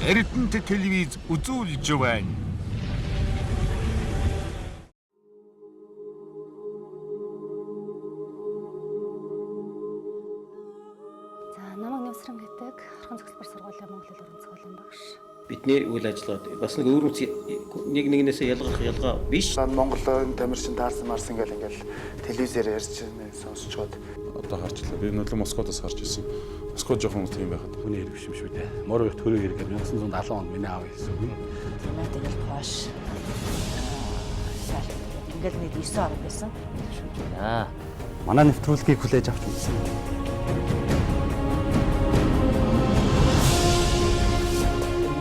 Эрдэнэт телевиз үзүүлж байна. За намайг Нэвсрэн гэдэг Орхон зохицлбор сургуулийн монгол хэл өрн зохиолын багш. Бидний үйл ажиллагаа бас нэг өөр нэг нэгнээсээ ялгарх ялгаа биш. Монголын тамирчин таарсан марсан гэл ингээл телевизээр ярьж сонсчоод одоо харж илаа. Би нөлөө Москвадаас харж ирсэн. Москва жоохон тийм байхад. Хүний хэрэг биш юм шүү дээ. Морь их төрөө хэрэг 1970 онд миний аав хийсэн үг. Тийм тэгэл Пош ингээл нэг 9 орн байсан. Аа. Манай нэвтрүүлгийг хүлээж авч үзсэн.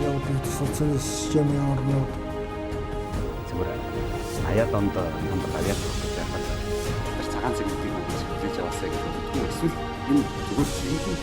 Явдаг социалист системийн орнууд зүгээр аяа донд юм гавьяа гэж яхад тэр цагаан цаг гэдэг нь хүлээж аваасаа гэж боддог. Эсвэл энэ зүгээр цэвэр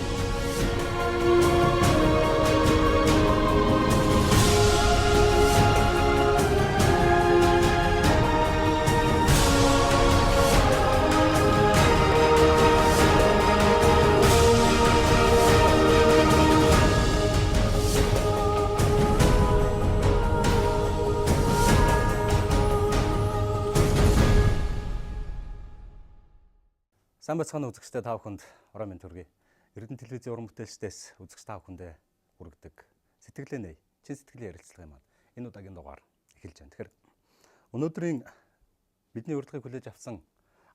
Сайн байцгаана үзэгчдээ, та бүхэнд орой минь төргий. Эрдэнэ телевизийн уран бүтээлчдээс үзэгч та бүхэндээ хүргэдэг сэтгэлээ нэ. Чин сэтгэлийн ярилцлагын маань энэ удаагийн дугаар эхэлж байна. Тэгэхээр өнөөдрийн бидний урилгыг хүлээж авсан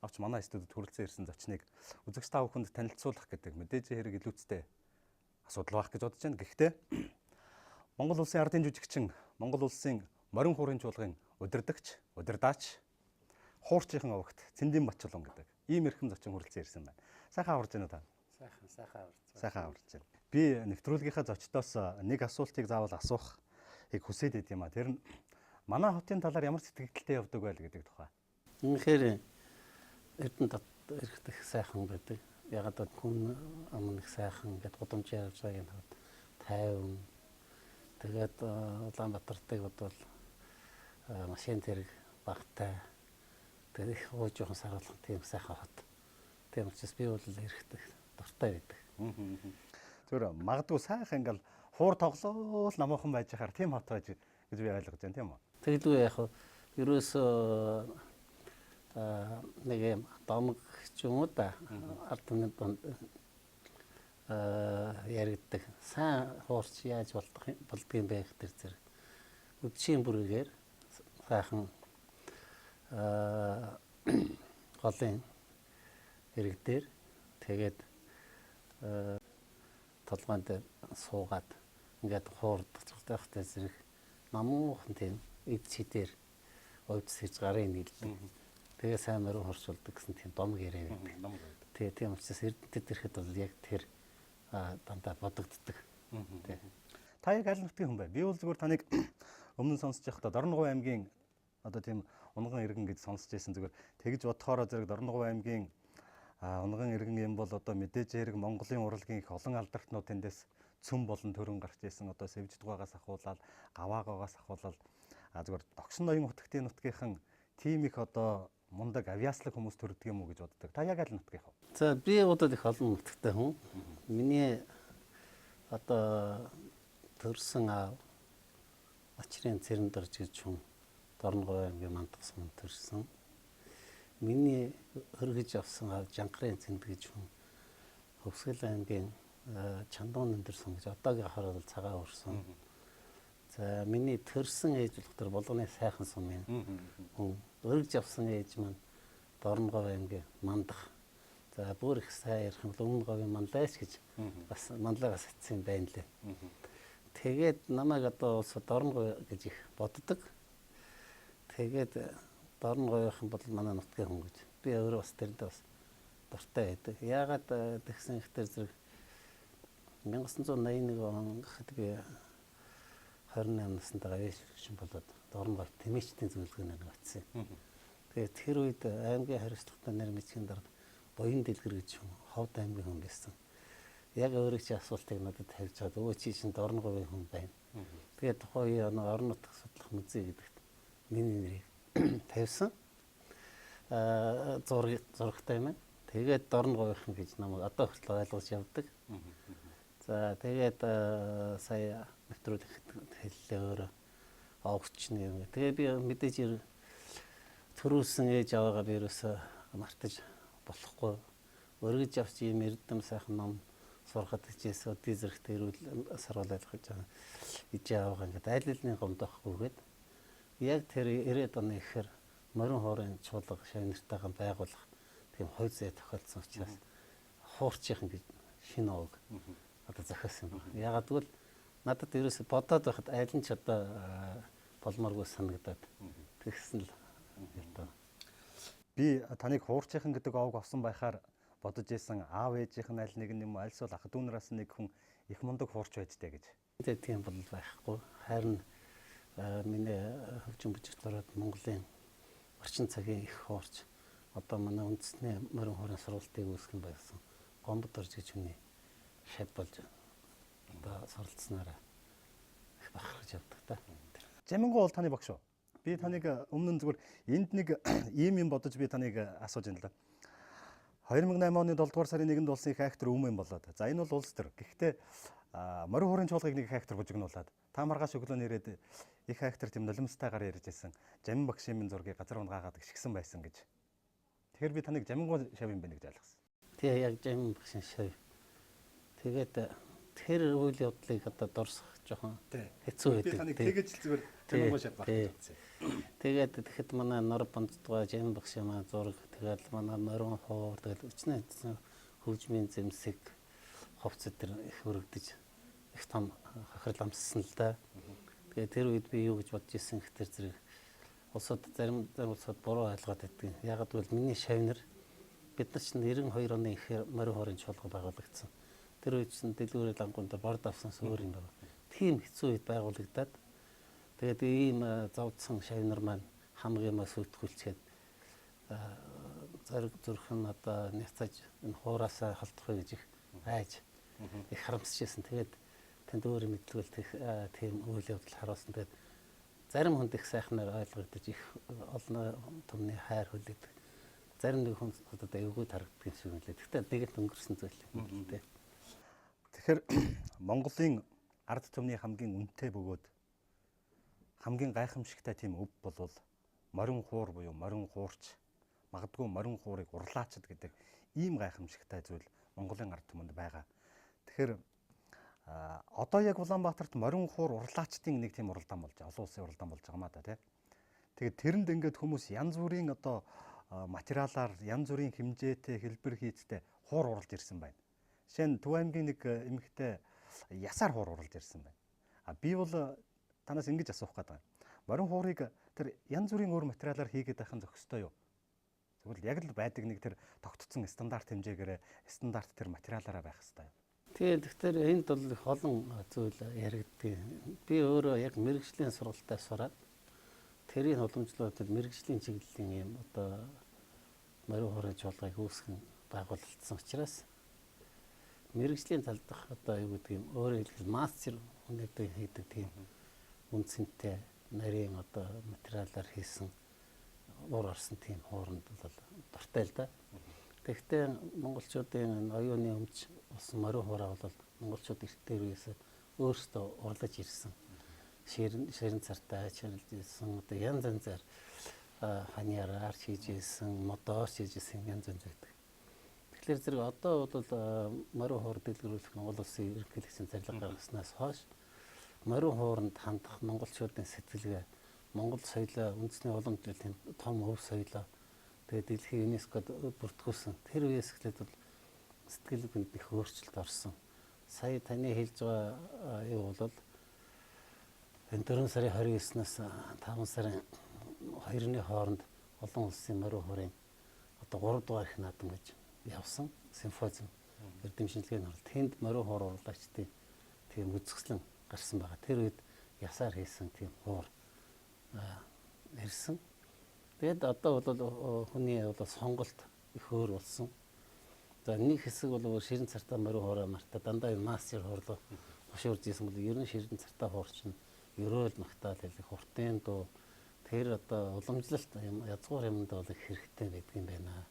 авч манай студид хүрэлцэн ирсэн зочныг үзэгч та бүхэнд танилцуулах гэдэг мэдээж хэрэг илүүцтэй асуудал байх гэж бодож байна. Гэхдээ Монгол улсын ардын жүжигчин, Монгол улсын морин хуурын чуулгын удирдагч, удирдаач, хуурчийн овогт Цэндийн Бачулан гэдэг ийм эрхэм зочин хүрэлцэн ирсэн байна. Сайхан аварж байна уу та? Сайхан, сайхан аварж. Сайхан аварж байна. Би нэвтрүүлгийнхаа зочдоос нэг асуултыг заавал асуухыг хүсээд байд юм а. Тэр нь манай хотын талаар ямар сэтгэгдэлтэй явдаг байл гэдэг тухай. Үнэхээр Эрдэнэт эрхт их сайхан байдаг. Ягаад гэвэл хүн ам нэг сайхан ингээд гудамж явж байгааг нь хавд тайван. Тэгээд Улаанбаатартыг бодвол машин тэрэг багтай. Тэгээд их ууж жоохон саруулхан тийм сайхан хот. Тийм учраас би бол эрэхт их дуртай байдаг. Зүгээр магадгүй сайхан ингээл хуур тоглоул намуухан байж хахаар тийм хот байж гэж би ойлгож байна, тийм үү? Тэгэлгүй яг ерөөсөө нэг юм домог ч юм уу да ард түмний дунд яригддаг. Сайн хуурч яаж болдго юм бэ гэх тэр зэрэг. Үдшийн бүргээр сайхан голын хэрэг дээр тэгээд толгойн дээр суугаад ингээд хуурдах байхтай зэрэг намуухан тийм эд чидээр увдс хийж гарын нийлдэг. Тэгээ сайн морин хурцулдаг гэсэн тийм домог яриа байдаг. Тэгээ тийм учраас Эрдэнэтэд ирэхэд бол яг тэр дандаа бодогддог. Тэ. Та яг аль нутгийн хүн бэ? Би бол зүгээр таныг өмнө сонсож байхдаа Дорногов аймгийн одоо тийм унган иргэн гэж сонсож байсан, зүгээр тэгж бодохоороо зэрэг Дорногов аймгийн унган иргэн юм бол одоо мэдээж хэрэг Монголын урлагийн их олон алдартнууд тэндээс цөм болон төрөн гарч ирсэн, одоо Сэвжидгаагаас ахуулаад Гаваагоогоос ахуулаад зүгээр Догшин ноён утгтын нутгийнхан тийм их одоо мундаг авьяаслаг хүмүүс төрдөг юм уу гэж боддог. Та яг аль нутгийнх вэ? За би бодод их олон нутагтай хүн. Миний одоо төрсэн аав Очрын Цэрэндорж гэж хүн Дорногов аймгийн Мандах суманд төрсөн. Миний хөргөж авсан аав Жанхрын Цэнд гэж хүн Хөвсгөл аймгийн Чандуун өндөр сум гэж одоогийн хор бол цагаан өрсөн. За миний төрсэн ээж болохоор Булганы сайхан сумын хүн. Өргөж авсан ээж маань Дорногов аймгийн Мандах. За бүр их сайн ярих юм бол Өмнө говийн Манлайч гэж бас Манлайгаас атсан юм байна лээ. Тэгээд намайг одоо улс Дорногов гэж их боддог. Тэгээд Дорноговийнхан бол манай нутгийн хүн гэж. Би өөрөө бас тэрэндээ бас дуртай байдаг. Яагаад тэгсэн ихтер зэрэг 1981 он гэхэд би 28 наснда гавьяашин болоод Дорноговь тэмээчдийн зөвлөгөөнөөр нэг очсон юм. Тэгээд тэр үед аймгийн хариуцлагатай нэр мэдхийн дарга Буян Дэлгэр гэж хүн Ховд аймгийн хүн байсан. Яг өөрийг чи асуултыг надад тавьж чад өө чи чинь Дорноговийн хүн байна. Тэгээд тухайн үеийн орон нутг судлах музей гэдэгт миний нэрийг тавьсан. Зураг зурагтай юм. Тэгээд Дорноговийнхан гэж намайг одоо хүртэл ойлгож явдаг. За тэгээд сая нэвтрүүлэг хэллээ өөрөө овгч нэг. Тэгээ би мэдээж төрүүлсэн ээж аваагаа би ерөөсөө мартаж болохгүй. Өргөж авч ийм эрдэм сайхан ном сурахад хичээсэн өдий зэрэгтэй эрүүл сургууль ойлгож байгаа. Ижээ аваагаа ингээд аль алины гомдоохгүйгээд яг тэр 90-ад оны ихээр морин хуурын чуулга шавнартайгаа байгуулах тийм хой зээ тохиолдсон учраас хуурчийнхан гэж шинэ овог одоо зохиосон юм байна. Ягаад гэвэл надад ерөөсө бодоод байхад аль нь ч одоо болмооргүй санагдаад тэгсэн л одоо би таныг хуурчийнхан гэдэг овог авсан байхаар бодож исэн аав ээжийнх нь аль нэг нь юм альсвал ах дүүнраас нэг хүн их мундаг хуурч байдтэй гэж. Тэгээ тийм бол байхгүй. Харин миний хөгжин бүжигт ороод Монголын орчин цагийн их хуурч одоо манай үндэсний морин хуурын сургалтыг үүсгэн байсан Гомбод орж гэж хүний шав болж одоо суралцсанараа их бахархаж явдаг та. Жамингуу бол таны багш уу? Би таныг өмнө нь зүгээр энд нэг ийм юм бодож би таныг асууж байна л да. 2008 оны 7 дугаар сарын 1-нд болсон их айхтар өмнө болоод. За энэ бол улс төр. Гэхдээ морин хуурын чуулгыг нэг их айхтар бужигнуулаад та маргааш өглөө нэрээд их айхтар тийм нулимстайгаар ярьж байсан. Жамин багшийн минь зургийг газар унгаагаад гიშгсэн байсан гэж. Тэгэхээр би таныг Жамингуу шав юм байна гэж ойлгосон. Тэгээ яг Жамин багшийн шав. Тэгээд тэр үйл явдлыг одоо дурсах жоохон хэцүү Би байдаг. таныг тэгэж л зүгээр Жамингуу шав байх гэж бодсон. Тэгээд тэгэхэд манай нор бонцдгоо Жамин багшийн маань зураг тэгэл манай морин хуур тэгэл өчнөө хөгжмийн зэмсэг хувц өдр их өргөдөж их том хохирол амссан л да. Тэгээд тэр үед би юу гэж бодож исэн гэхтэр зэрэг улсууд зарим улсууд буруу ойлгоод байдгийг. Ягаад гэвэл миний шавнар бид нар чинь 92 оны ихээр морин хуурын чуулга байгуулагдсан. Тэр үед чинь дэлгүүрээ лангуун дээр борд авсан өөр юм байна. Тийм хэцүү үед байгуулагдаад тэгээд ийм зовдсон шавнар маань хамаг юмаа сүйтгэүүлчихэд зориг зүрх нь одоо няцааж энэ хуураасаа холдох вэ гэж их айж их харамсаж байсан. Тэгээд танд өөр мэдлэгэл тийм үйл явдал харуулсан. Тэгээд зарим хүнд их сайхнаар ойлгогдож их олон түмний хайр хүлээдэг. Зарим нэг хүн одоо эвгүй тарагддаг юм шиг үлээ. Гэхдээ нэгэнт өнгөрсөн зүйл юм л дээ. Тэгэхээр Монголын ард түмний хамгийн үнэтэй бөгөөд хамгийн гайхамшигтай тийм өв болвол морин хуур буюу морин хуурч магадгүй морин хуурыг урлаачд гэдэг ийм гайхамшигтай зүйл Монголын ард түмэнд байгаа. Тэгэхээр одоо яг Улаанбаатарт морин хуур урлаачдын нэг тийм уралдаан болж байгаа. Олон улсын уралдаан болж байгаа маа да тий. Тэгээд тэрэнд ингээд хүмүүс янз бүрийн одоо материалаар янз бүрийн хэмжээтэй хэлбэр хийцтэй хуур уралж ирсэн байна. Жишээ нь Төв аймгийн нэг эмэгтэй ясаар хуур уралж ирсэн байна. А би бол танаас ингэж асуух гээд байна. Морин хуурыг тэр янз бүрийн өөр материалаар хийгээд байх нь зохистой юу? Тэгвэл яг л байдаг нэг тэр тогтцсон стандарт хэмжээгээр стандарт тэр материалаараа байх ёстой юм. Тэгээд тэгэхээр энд бол их олон зүйл яригддаг. Би өөрөө яг мэргэжлийн сургалтаа сураад тэрийг уламжлаад мэргэжлийн чиглэлийн юм одоо морин хуурын чуулгыг үүсгэн байгуулагдсан учраас мэргэжлийн тал дах одоо юу гэдэг юм өөрөөр хэлбэл мастер хүнийдэг хийдэг тийм үнцэнтэй нарийн одоо материалаар хийсэн уур орсон тийм хууранд бол дуртай л да. Тэгэхдээ монголчуудын оюуны өмч болсон морин хуураа бол монголчууд эрт үеэс өөрсдөө урлаж ирсэн. Ширэн цартай ачаалж ирсэн. Одоо янз янзаар ханьяраар хийж ирсэн, модоор хийж ирсэн янз янз байдаг. Тэгэхээр зэрэг одоо бол морин хуур дэлгэрүүлэх Монгол улсын ерөнхийлөгчийн зарлага гаргаснаас хойш морин хууранд хандах монголчуудын сэтгэлгээ, Монгол соёлоо, үндэсний уламжлалт том өв соёлоо тэгээд дэлхийн ЮНЕСКОд бүртгүүлсэн. Тэр үеэс эхлээд бол сэтгэл бүнд их өөрчлөлт орсон. Сая таны хэлж байгаа юу бол энэ 4 сарын 29-наас 5 сарын 2-ны хооронд олон улсын морин хуурын одоо 3 дугаар их наадам гэж явсан симфозиум эрдэм шинжилгээний хурал. Тэнд морин хуур урлагчдын тийм үзэсгэлэн гарсан байгаа. Тэр үед ясаар хийсэн тийм хуур ирсэн. Тэгээд одоо бол хүний бол сонголт их өөр болсон. За нэг хэсэг бол ширэн цартаа морин хуураа мартаа дандаа юм мастер хуурлуу тушуурж исэн бол ер нь ширэн цартаа хуур чинь ерөөл магтаал хэлэх хуртын дуу тэр одоо уламжлалт юм язгуур юмд бол их хэрэгтэй байдаг юм байна.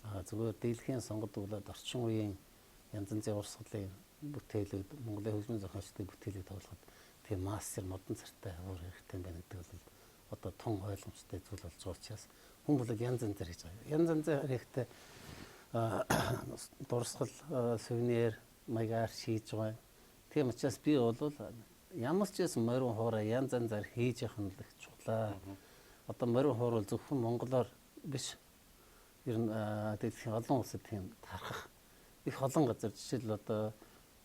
А зүгээр дийлхийн сонгод болоод орчин үеийн янз янзын урсгалын бүтээлүүд, Монголын хөгжмийн зохиолчдын бүтээлийг тоглоход тийм мастер модон цартай уур хэрэгтэй юм байна гэдэг бол одоо тун ойлгомжтой зүйл болж байгаа учраас хүн болог янз янзаар хийж байгаа. Янз янзаар хийхдээ дурсгал, сувенир маягаар шийдэж байгаа. Тийм учраас би бол ямар ч байсан морин хуурай янз янзаар хийж явах нь их чухлаа. Одоо морин хуур бол зөвхөн монголоор биш. Ер нь дэлхийн олон улсад тийм тархах их олон газар, жишээл одоо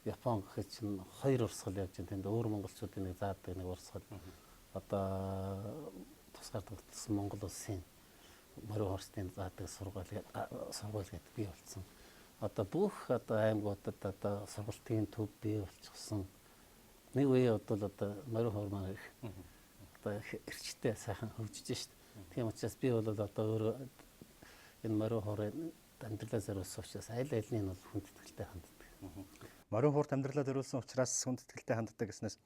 Япон гэхэд чинь хоёр урсгал явж байна. Тэнд өөр монголчуудын нэг заадаг нэг урсгал. Одоо тусгаар тогтсон Монгол улсын морин хуурчдын заадаг сургууль гэдэг бий болсон. Одоо бүх одоо аймагуудад одоо сургалтын төв бий болчихсон. Нэг үе бол одоо морин хуур маань их одоо эрчтэй сайхан хөгжиж шít. Тийм учраас би бол одоо өөрөө энэ морин хуурын амьдралаа зориулсан учраас аль альны нь бол хүндэтгэлтэй ханддаг. Морин хуурт амьдралаа зориулсан учраас хүндэтгэлтэй ханддаг гэснээс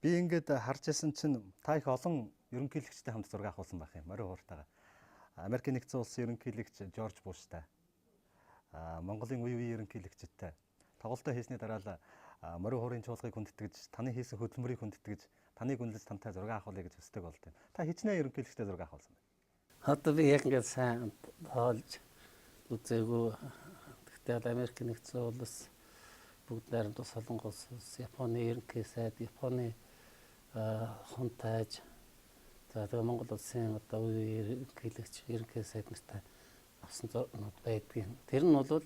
би ингээд харж байсан чинь та их олон ерөнхийлөгчтэй хамт зураг авахулсан байх юм морин хууртайгаа. Америкийн нэгдсэн улсын ерөнхийлөгч Жорж Буштай, Монголын үе үеийн ерөнхийлөгчтэй тоглолтоо хийсний дараа л морин хуурын чуулгыг хүндэтгэж, таны хийсэн хөдөлмөрийг хүндэтгэж, таныг үнэлж тантай зураг авахулъя гэж хүсдэг болд юм. Та хичнээн ерөнхийлөгчтэй зураг авахулсан бэ? Одоо би яг ингээд сайн тоолж үзээгүй. Гэхдээ Америк нэгдсэн улс, бүгд найрамдах Солонгос улс, Японы ерөнхий сайд, Японы хунтайж, за тэгээ Монгол улсын одоо үе ерөнхийлөгч, ерөнхий сайд нартай авсан зургууд байдгийг. Тэр нь бол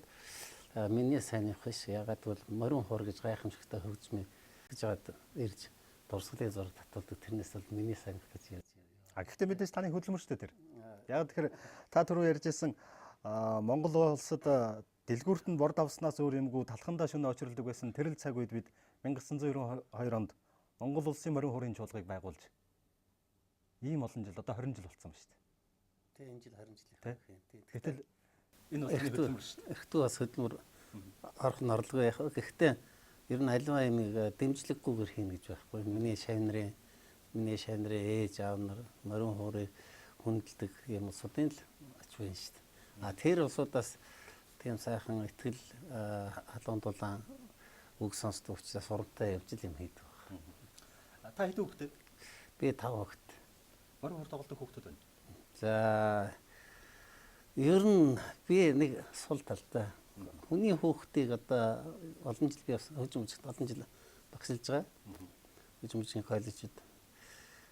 миний сайн явах биш. Ягаад гэвэл морин хуур гэж гайхамшигтай хөгжмийг гэж жаад ирж дурсгалын зураг татуулдаг. Тэрнээс бол миний сайн явах гэж ярьж. А гэхдээ мэдээж таны хөдөлмөр шүү дээ тэр. Яг тэгэхээр та түрүү ярьжсэн Монгол улсад дэлгүүрт нь борд авснаас өөр юмгүй талхандаа шөнө очролдог байсан тэр л цаг үед бид 1992 онд Монгол улсын морин хуурын чуулгыг байгуулж ийм олон жил одоо 20 жил болсон ба шүү дээ. Тэ энэ жил 20 жил их юм. Гэтэл энэ бас таны хөдөлмөр шүү дээ. Эртүү бас хөдөлмөр орох нь орлого яах вэ? Гэхдээ ер нь аливаа юмыг дэмжлэггүйгээр хийнэ гэж байхгүй. Миний шавнырын ээж аав нар морин хуурыг хүндэлдэг юм улсуудын л ач байна шүү дээ. А тэр улсуудаас тийм сайхан итгэл халуун дулаан үг сонсдог учраас урамтай явж л юм хийдэг байна. Та хэдэн хүүхэдтэй? Би 5 хүүхэд. Морин хуур тоглодог хүүхдүүд байна. За ер нь би нэг сул талтай. Хүний хүүхдийг одоо олон жил би хөгжим бүжигт олон жил багшилж байгаа. Хөгжим бүжгийн коллежид.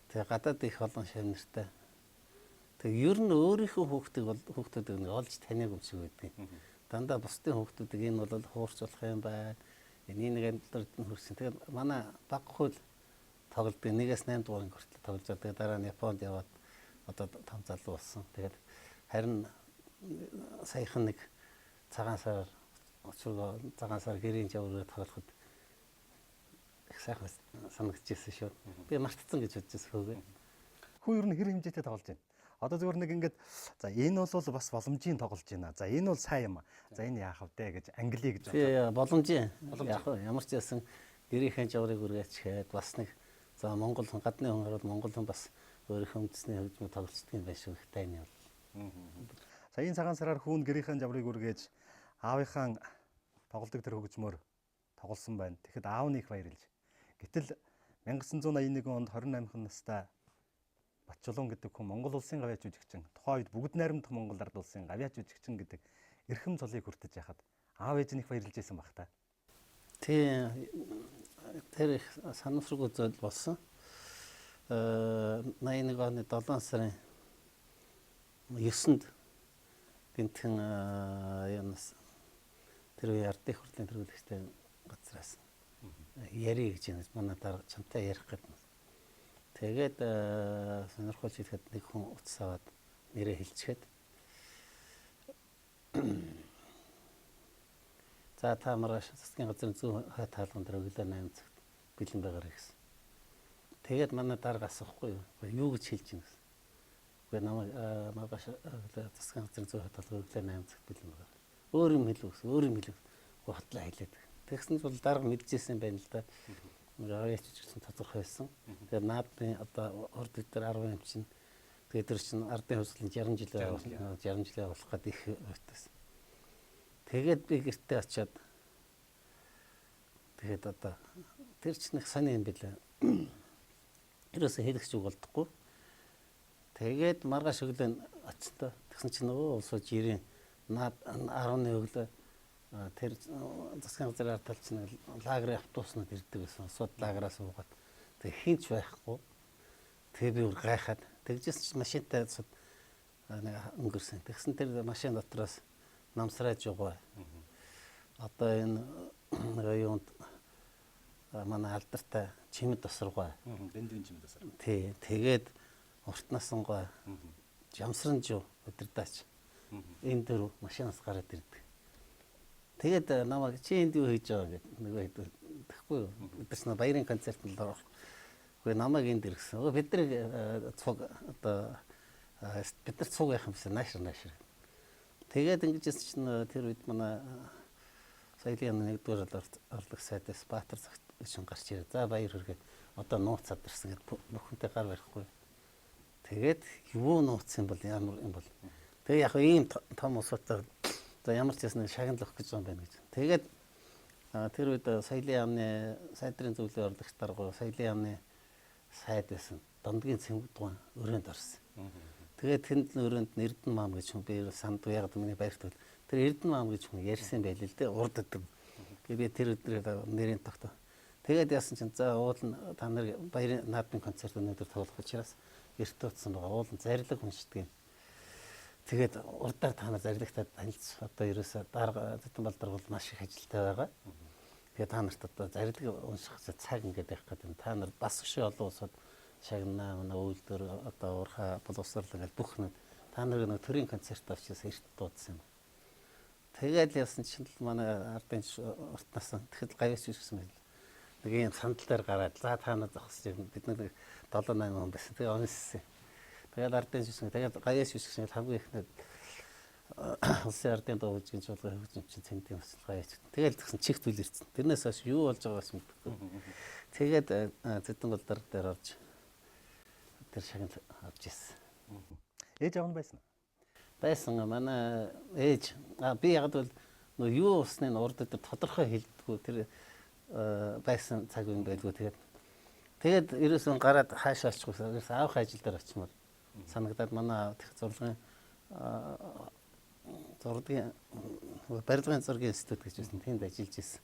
Тэгээ гадаад их олон шавнартай. Тэгээ ер нь өөрийнхөө хүүхдийг бол хүүхдүүдийг нэг олж таниаг юм шиг байдаг. Дандаа бусдын хүүхдүүдийг энэ бол хуурч болох юм байна. Энэ нэг амьдралд нь хүрсэн. Тэгээ манай баг хөл тоглодог. 1-ээс 8 дугаар хүртэл тоглож байгаа. Тэгээ дараа нь Японд яваад одоо том залуу болсон. Тэгээд харин саяхан нэг цагаан сараар очроо цагаан сар гэрийн жаврыг тоглоход их сайхан санагдчихсэн шүү. Би мартцсан гэж бодож байсан хөөгөө. Хүү ер нь хэр хэмжээтэй тоглож байна? Одоо зүгээр нэг ингээд за энэ бол бас боломжийн тоглож байна. За энэ бол сайн юм. За энэ яах вэ гэж англи гэж бодлоо. Тий, боломжийн. Яг ямар ч байсан гэрийнхээ жаврыг үргээчгээд бас нэг за Монгол хүн гадны хүн харвал Монгол хүн бас өөрийнхөө үндэсний хөгжмөд тоглолцдог юм байна шүү. Их тайны бол. За энэ цагаан сараар хүүн гэрийнхээ жаврыг үргээж аавынхаа тоглодог тэр хөгжмөөр тоглосон байна. Тэгэхэд аав нь их баярлж. Гэтэл 1981 онд 28 настай Батчулуун гэдэг хүн Монгол улсын гавьяач жүжигчин, тухайн үед бүгд найрамдах Монгол ард улсын гавьяач жүжигчин гэдэг эрхэм цолыг хүртэж яхад аав ээж нь их баярлж байсан баг та. Тий, тэр их санамсаргүй зүйл болсон. 81 оны 7 сарын 9-нд гинтхэн юунаас тэр үе ардын хурлын тэргүүлэгчтэй газраас ярий гэж байна. Манай дарга чамтай ярих гэдэг. Тэгээд сонирхолж хэлэхэд нэг хүн утас аваад нэрээ хэлчихэд за та маргааш засгийн газрын зүүн хойд хаалган дээр өглөө 8 цагт бэлэн байгаарай гэсэн. Тэгээд манай дарга асуухгүй юу? Юу гэж хэлж байна гэсэн. Үгүй намайг маргааш засгийн газрын зүүн хойд хаалган өглөө 8 цагт бэлэн байгаарай. Өөр юм хэлв гэсэн. Өөр юм хэлв. Хотлоо хэлээд. Тэгсэн чинь бол дарга мэдчихсэн юм байна л да. Гавьяач гэсэн тодорхой байсан. Тэгээд наадмын одоо урд бид нар 10 юм чинь тэгээд тэр чинь ардын хувьсгалын 60 жилээ болох гээд их өтөсөн. Тэгээд би гэртээ очиад Тэгээд одоо тэр чинь их сони юм билээ. Ерөөсөө хэлэх ч үг болдохгүй. Тэгээд маргааш өглөө очсон. Тэгсэн чинь нөгөө улсууд жирийн наад 11 өглөө тэр засгийн газрын ард талд чинь лагерын автобуснууд ирдэг байсан. Улсууд лагераас уугаад тэг хинч байхгүй. Тэгээ би бүр гайхаад тэгжсэн чинь машинтай нэг өнгөрсөн. Тэгсэн тэр машин дотроос намсрааж байгаа. Одоо энэ нэг юунд манай алдартай Чимэд тосрогой. Дэндүүн Чимэд тосрогой. Тий, тэгээд урт насангой. Жамсранжуу удирдаач. Энэ дөрөв машинаас гараад ирдэг. Тэгээд намайг чи энд юу хийж байгаа гэд нөгөө хэд тэгэхгүй юу. Бид нар ч баярын концертанд л орох. Үгүй намайг энд иргэсэн. Бид нар цуг одоо бид нар цуг яах юмсан наашир наашир. Тэгээд ингэж ирсэн чинь тэр үед манай соёлын яамны нэгдүгээр орлог сайдаас Баатар цагт гэж гарч ирээ. За баяр хүргээд одоо нууц задарсан гэд бүхэнтэй гар барихгүй. Тэгээд юу нууц юм бол ямар юм бол. Тэгээ яг ийм том улсуудтай за ямар ч юм нэг шагнал өгөх гэж байгаа юм байна гэж. Тэгээд тэр үед соёлын яамны сайдрын зөвлөлийн орлогч дарга соёлын яамны сайд байсан. Дондгийн цэнгэг дугуйн өрөөнд орсон. Тэгээд тэнд л өрөөнд нь Эрдэнэ маам гэж хүн би сандгүй яг миний баярт бол тэр Эрдэнэ маам гэж хүн ярьсан байл л дээ урд өдөр. Тэгээ би тэр өдрөө нэрийн тогтоо. Тэгээд яасан чинь за уул нь та нар баярын наадмын концерт өнөөдөр тоглох учраас эрт утсан байгаа. Уул нь зарлиг уншдаг юм. Тэгээд урдаар та нар зарлагтай танилцах одоо ерөөсөө дарга Зэтэн бол маш их ажилтай байгаа. Тэгээд та нарт одоо зарлиг унших цаг ингээд байх гэдэг юм. Та нар бас өшөө олон улсууд шагнаа, манай үйлдвэр одоо уурхай боловсрол ингээд бүх нэг та нар нэг төрийн концерт авчаас эрт дуудсан юм. Тэгээд яасан чинь л манай ардын урт насан тэгэхэд гавьяас гэсэн байл. Нэг юм сандал дээр гараад за та нар зогсож бид нэг 7 8 хүн байсан. Тэгээ онссон. Тэгээд ардын шүсгэн тэгээд гавьяас шүсгэн хамгийн ихнээд улсын ардын дуу хөгжлийн чуулган хөгжимчин цэндийн өсөл гавьяас. Тэгэл тэгсэн чих зүйл ирсэн. Тэрнээс хойш юу болж байгаагаас мэдэхгүй. Тэгээд Зэдэн болдар дээр орж тэр шагнал авч ирсэн. Ээж аав нь байсан уу? Байсан. Манай ээж би яг бол нөө юу усныг урд өдөр тодорхой хэлдэггүй тэр байсан цаг юм байлгүй. Тэгээд ерөөсөн гараад хаашаа очихгүй. Ерөөсөн аавын ажил дээр очимоор санагдаад манай тех зурлагын зургийн барилгын зургийн институт гэж байсан. Тэнд ажиллаж ирсэн.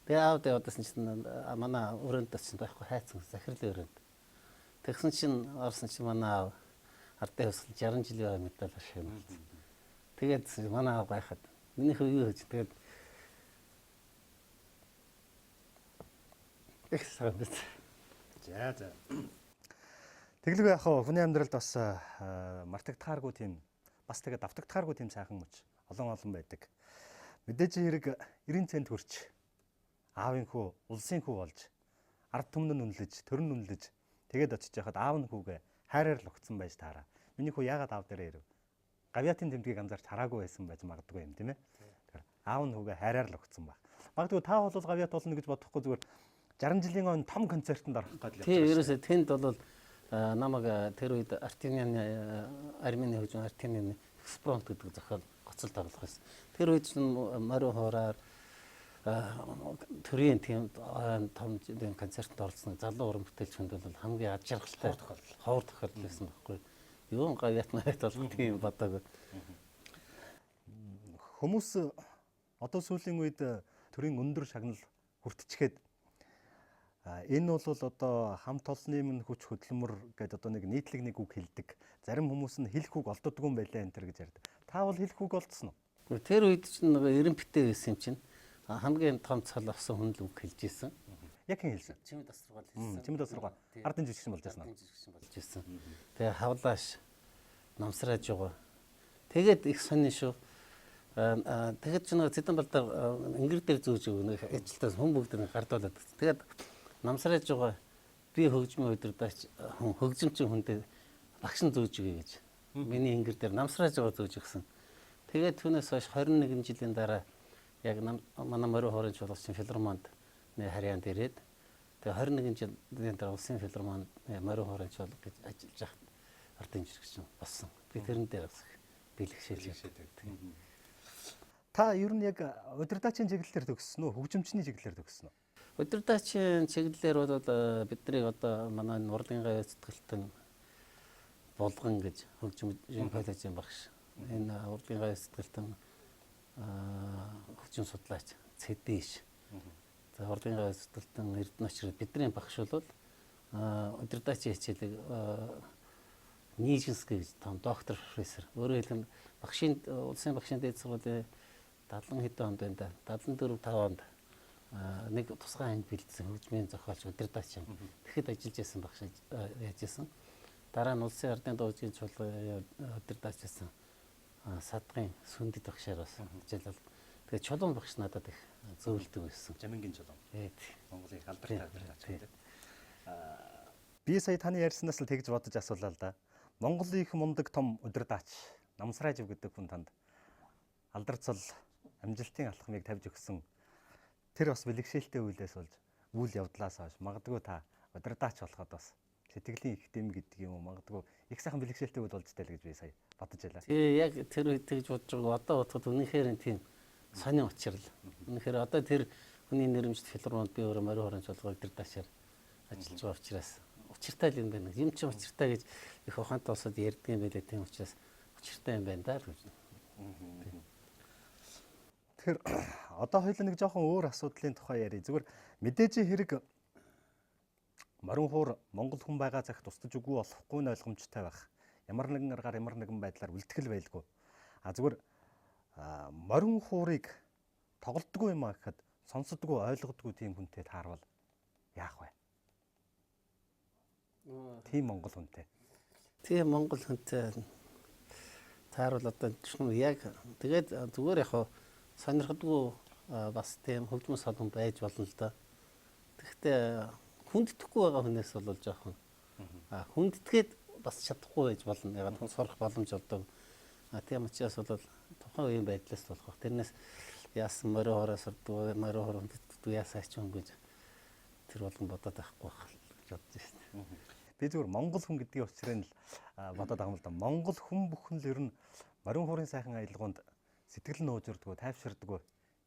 Тэгээ аавд яваадсан чинь манай өрөөнд очсон байхгүй хайцсан захирлын өрөөнд. Тэгсэн чинь орсон чинь манай аав ардын хувьсгал 60 жилийн медаль шагналсан. Тэгээд манай аав гайхаад миний хөө юу гэж тэгээд их санагдсан. За за. Тэглгүй яг хүний амьдралд бас мартагдахааргүй тийм бас тэгээд давтагдахааргүй тийм сайхан мөч олон олон байдаг. Мэдээж хэрэг 90 цент хүрч аавын хүү, улсын хүү болж ард түмэн нь үнэлж, төр нь үнэлж тэгээд очиж яхад аав нь хүүгээ хайраар л огцсон байж таараа. Миний хүү яагаад аав дээрээ ирэв? Гавьяатын тэмдгийг анзаарч хараагүй байсан байж магадгүй юм тийм ээ. Тэгэхээр аав нь хүүгээ хайраар л огцсон байх. Магадгүй та бол гавьяат болно гэж бодохгүй зүгээр 60 жилийн он том концертанд орох гэдэг. Тийм ерөөсөө тэнд бол намайг тэр үед Артемианы Армени хөгжим Артемианы экспромт гэдэг зохиол гоцолд орлох байсан. Тэр үед чинь морин хуураар төрийн тийм том концертанд оролцсон залуу уран бүтээлч хүнд бол хамгийн ад жаргалтай ховор тохиолдол байсан байхгүй. Юун гавьяат маяг болох тийм бодоагүй. Хүмүүс одоо сүүлийн үед төрийн өндөр шагнал хүртчихэд энэ бол одоо хамт олонны минь хүч хөдөлмөр гэдэг одоо нэг нийтлэг нэг үг хэлдэг. Зарим хүмүүс нь хэлэх үг олддоггүй юм байлаа энэ төр гэж ярьдаг. Та бол хэлэх үг олдсон уу? Тэр үед чинь нөгөө эренптэй байсан юм чинь хамгийн том цол авсан хүн л үг хэлж исэн. Яг хэн хэлсэн? Чимэд асаргаал хэлсэн. Чимэд асаргаал. Ардын жижигсэн болж байсан. Ардын жижигсэн болж исэн. Тэгээ хавлааш намсрааж байгаа. Тэгээд их сонин шүү. Тэгээд ч нөгөө Цэдэн балдар ингэр дээр зүүж өгнө ажилтаас хүн бүгд нэг гардуулаад. Тэгээд намсрааж байгаа би хөгжмийн удирдаач хүн хөгжимчин хүндээ багш нь зүүж өгье гэж. Миний ингэр дээр намсрааж байгаа зүүж өгсөн. Тэгээд түүнээс хойш 21 жилийн дараа яг манай морин хуурын чуулган филармонд харьяанд ирээд тэгээ 21 жилийн дараа улсын филармонд морин хуурын чуулга гэж ажиллаж байхад ардын жиргсэн болсон. Би тэрэн дээр бас бэлгшээлээ. Та ер нь яг удирдаачийн чиглэлээр төгссөн үү? Хөгжимчний чиглэлээр төгссөн үү? Удирдахчийн чиглэлээр бол биднийг одоо манай урлагийн гавь сэтгэлтэн булган гэж хөгжмийн коллежийн багш. Энэ урлагийн гавь сэтгэлтэн хөгжим судлаач Цэдиш. За урлагийн гавь сэтгэлтэн Эрдэнэ очроо бидний багш бол удирдахчийн хичээлийг Нижинский гэж том доктор профессор. Өөрөөр хэлбэл багшийн улсын багшийн дээд сургуулийн 70 хэдэн онд байна да. 74 5 онд нэг тусгай анги бэлдсэн хөгжмийн зохиолч удирдаач юм. Тэгэхэд ажиллаж байсан багш яаж исэн. Дараа нь улсын ардын дуужгийн чуулган удирдаач байсан. Садгын сүндэд багшаар бас ажиллал. Тэгээ чулуун багш надад их зөвлөдөг байсан. Жамингийн чулуун. Монголын алдартай удирдаач гэдэг. Би сая таны ярьснаас л тэгж бодож асуулаа л да. Монголын их мундаг том удирдаач Намсраажив гэдэг хүн танд алдар цол амжилтын алхмыг тавьж өгсөн. Тэр бас бэлэгшээлтэй үйлээс болж үйл явдлаас хойш магадгүй та удирдаач болоход бас сэтгэлийн их дэм гэдэг юм уу магадгүй их сайхан бэлэгшээлтэй үйл болж тайл гэж би сая бодож байлаа. Тий, яг тэр үед тэгж бодож байгаа. Одоо бодоход үнэхээр тийм сонин учрал. Үнэхээр одоо тэр хүний нэрмжт филармонд би өөрөө морин хорон чуулга удирдаачаар ажиллаж байгаа учраас учиртай л юм байна. Юм чи учиртай гэж их ухаантай улсад ярьдаг юм байлээ. Тийм учраас учиртай юм байна даа л гэж. Тэгэхээр одоо хоёул нэг жоохон өөр асуудлын тухай ярив. Зүгээр мэдээж хэрэг морин хуур Монгол хүн байгаа цагт устж үгүй болохгүй нь ойлгомжтой байх. Ямар нэгэн аргаар ямар нэгэн байдлаар үлтгэл байлгүй. А зүгээр морин хуурыг тоглодгүй юм а гэхэд сонсодгүй ойлгодгүй тийм хүнтэй таарвал яах вэ? Тийм Монгол хүнтэй. Тийм Монгол хүнтэй таарвал одоо яг тэгээд зүгээр яг сонирхдаггүй бас тийм хөгжмөн солон байж болно л доо. Тэгэхдээ хүндэтгэхгүй байгаа хүнээс бол жоохон хүндэтгээд бас чадахгүй байж болно. Яг хүн сурах боломж олдог. Тийм учраас бол тухайн үеийн байдлаас болох. Тэрнээс яасан морин хороо сурдаг, морин хороо хүндэтдэг яасан ач хүн гэж тэр болгон бодоод байхгүй байх гэж бодож байна. Би зүгээр Монгол хүн гэдгийн учрыг л бодоод байгаа юм л да. Монгол хүн бүхэн л ер нь морин хуурын сайхан аялгаунд сэтгэл нь уужирдгүү, тайвширдгүү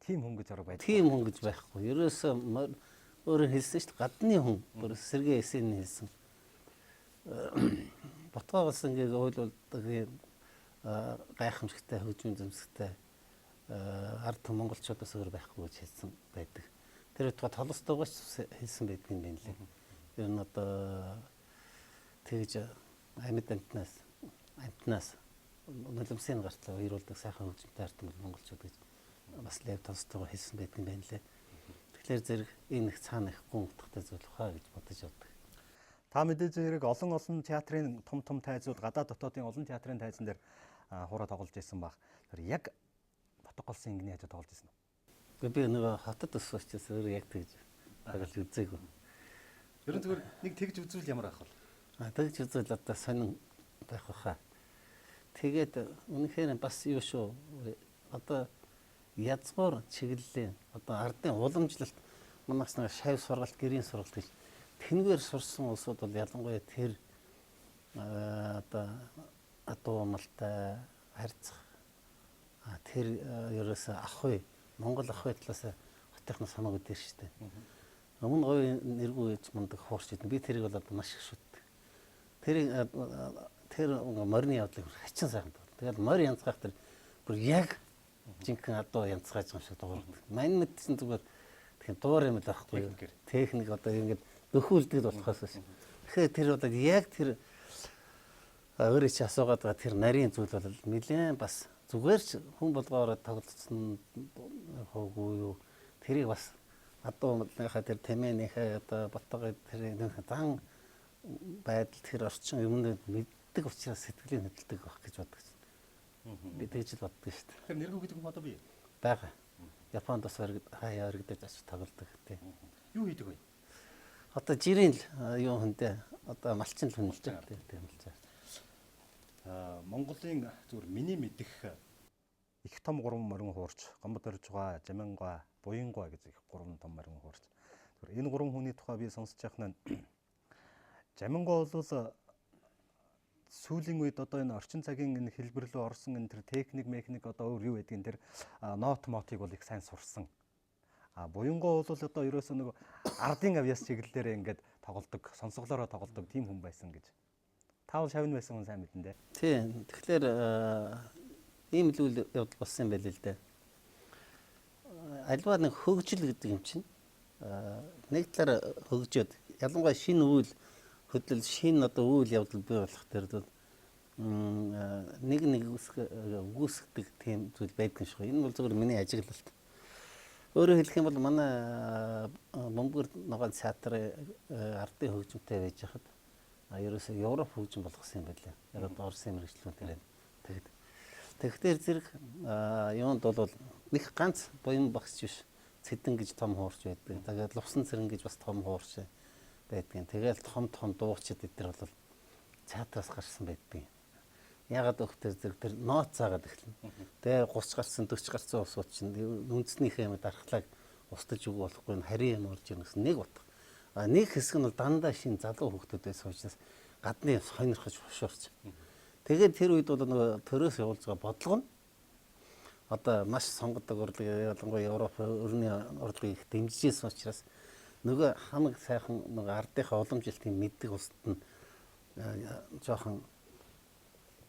тийм хүн гэж орог байдаг. Тийм хүн гэж байхгүй. Ерөөсөө өөрөө хэлсэн шүү дээ. Гадны хүн. Бүр Сергей Есенин хэлсэн. Ботгоо болсон ингээд ойлуулдаг юм гайхамшигтай хөгжмийн зэмсэгтэй ард түмэн монголчуудаас өөр байхгүй гэж хэлсэн байдаг. Тэр утгаа Толстойгоос хэлсэн байдаг юм байна лээ. Ер нь одоо тэгж амьд амтнаас нулимсын гартлаа уяруулдаг сайхан хөгжмөнтэй ард түмэн монголчууд гэж бас Лев Толстойгоо хэлсэн байдаг юм байна лээ. Тэгэхээр зэрэг энэ их цаана их гүн утгатай зүйл хаа гэж бодож явдаг. Та мэдээж хэрэг олон олон театрын том том тайзууд гадаад дотоодын олон театрын тайзан дээр хураа тоглож исэн баг. Тэр яг Ботгоолсон ингэний хажуу тоглож исэн үү? Би нөгөө хотод өссөн учраас өөр яг тэгж тоглож үзээгүй. Ер нь зүгээр нэг тэгж үзвэл ямар байх вэ? Тэгж үзвэл одоо сонин байх баха. Тэгээд үнэхээр бас юу шүү. Одоо язгуур чиглэлийн одоо ардын уламжлалт манайс нэг шав сургалт, гэрийн сургалт гэж тэнгээр сурсан улсууд бол ялангуяа тэр одоо адуумалтай харьцах тэр ерөөсөө ах бай Монгол ах бай талаас хотынхнаас хамаагүй дээр шүү дээ. Өмнө говийн нэргүй гэж мундаг хуурч идэв. Би тэрийг бол одоо маш их шүтдэг. Тэрийг тэр морины явдлыг хачин сайхан дуу. Тэгэл морь янзгаах тэр бүр яг жинхэнэ адуу янзгааж байгаа юм шиг дуурдаг. Мань мэд чинь зүгээр тийм дуур юм л байхгүй юу? Техник одоо ингээд нөхүүлдэг болохоос биш. Тэгэхээр тэр одоо яг тэр өөрөө чи асуугаад байгаа тэр нарийн зүйл бол нэлээд бас зүгээр ч хүн болгоороо тоглолцсон хоогүй юу? Тэрийг бас адуу модныхаа тэр тэмээнийхээ одоо ботгой тэр зан байдал тэр орчин юмнууд мэддэг учраас сэтгэлийн хөдөлдөг байх гэж боддог чинь. Би тэгж л боддог шүү дээ. Тэр нэргүй гэдэг хүн одоо бий? Байгаа. Японд бас хаяа өргөдөж очиж тоглодог тий. Юу хийдэг вэ? Одоо жирийн л юу хүндээ одоо малчин л хүн л тий, тий малчин. Монголын зүгээр миний мэдих их том гурван морин хуурч, Гомбод Оржугай, Жамингуй, Буянгуй гэж их гурван том морин хуурч. Тэгэхээр энэ гурван хүний тухай би сонсож явах нь Жамингуй бол сүүлийн үед одоо энэ орчин цагийн энэ хэлбэр рүү орсон энэ тэр техник, механик одоо өөр юу гэдгийг тэр нот мотыг бол их сайн сурсан. А Буянгоо бол одоо ерөөсөө нэг ардын авьяас чиглэлээр ингээд тоглодог, сонсголоороо тоглодог тийм хүн байсан гэж. Та бол шавн байсан хүн сайн мэдэн дээ. Тийм. Тэгэхээр ийм л үйл явдал болсон юм байл л дээ. Альва нэг хөгжил гэдэг юм чинь нэг талаар хөгжөөд ялангуяа шинэ үйл хөдлөл, шинэ одоо үйл явдал бий болох тэр нэг нэг үгүйсгдэг тийм зүйл байдаг юм шиг. Энэ бол зөвхөн миний ажиглалт. Өөрөөр хэлэх юм бол манай Бөмбөр ногоон театр ардын хөгжимтэй байж хахад ерөөсөө Европ хөгжим болгосон юм байлаа. Яг одоо Оросын мэргэжлүүн тэр тэгэд. Тэгэхээр зэрэг юунд бол нэг ганц буян багш биш. Цэдэн гэж том хуурч байдаг. Тэгээд Лувсан цэрэн гэж бас том хуурч байдаг. Тэгэл том том дуучид эдгээр бол театраас гарсан байдаг. Ягаад өгтөр зэрэг тэр ноот заагаад эхэлнэ. Тэгээ 30 гарсан 40 гарсан улсууд чинь үндэснийхээ юм дархлааг устж өгөх болохгүй нь харийн юм орж ирнэ гэсэн нэг утга. А нэг хэсэг нь бол дандаа шинэ залуу хүүхдүүд байсан учраас гадны сонирхож хошуурч. Тэгээд тэр үед бол нөгөө төрөөс явуулж байгаа бодлого нь одоо маш сонгодог урлаг, ялангуяа Европ өрний урлагийг их дэмжижсэн учраас нөгөө хамаг сайхан нөгөө ардынхаа уламжлалтыг мэддэг улсад нь жоохон